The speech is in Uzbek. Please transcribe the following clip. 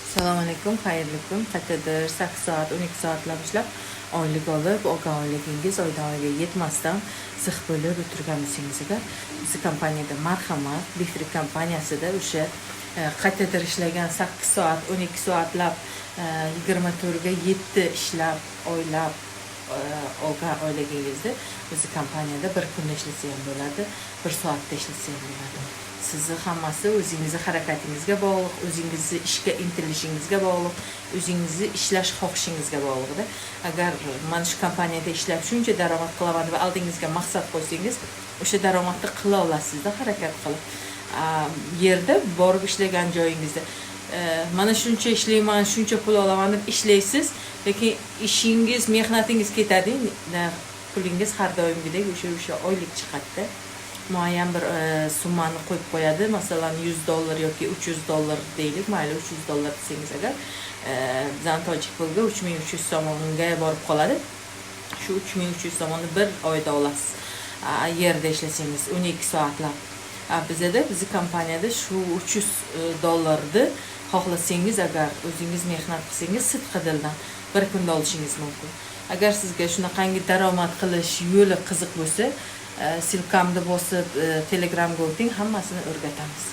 Assalomu alaykum, xayrli kun. Qayerdadir 8 soat, 12 soatlab ishlab, oylik olib, olgan oyligingiz oydan oyga yetmasdan ziq bo'lib o'tirgan bo'lsangiz agar, bizni kompaniyada marhamat, Bifri kompaniyasida o'sha qayerdadir ishlagan 8 soat, 12 soatlab, 24 ga 7 ishlab, oylab olgan oyligingizni bizni kompaniyada bir kunda ishlasa ham bo'ladi, bir soatda ishlasa ham bo'ladi. Sizni hammasi o'zingizni harakatingizga bog'liq, o'zingizni ishga intilishingizga bog'liq, o'zingizni ishlash xohishingizga bog'liqda. Agar mana shu kompaniyada ishlab shuncha daromad qilaman deb oldingizga maqsad qo'ysangiz, o'sha daromadni qila olasizda harakat qilib. Yerda borib ishlagan joyingizda mana shuncha ishlayman, shuncha pul olaman deb ishlaysiz, lekin ishingiz, mehnatingiz ketadi, pulingiz har doimgidek o'sha oylik chiqadida. Muayyan bir summani qo'yib qo'yadi, masalan, 100 dollar yoki 300 dollar deylik, mayli, 300 dollar desangiz agar, bizani tojik puliga 3300 so'mga borib qoladi. Shu 3300 so'mni bir oyda olasiz yerda ishlasangiz 12 soatlab. Bizada, bizni kompaniyada shu 300 dollarni xohlasangiz agar, o'zingiz mehnat qilsangiz sidqi dildan, bir kunda olishingiz mumkin. Agar sizga shunaqangi daromad qilish yo'li qiziq bo'lsa, ссылка mni bosib, Telegramga o'ting, hammasini o'rgatamiz.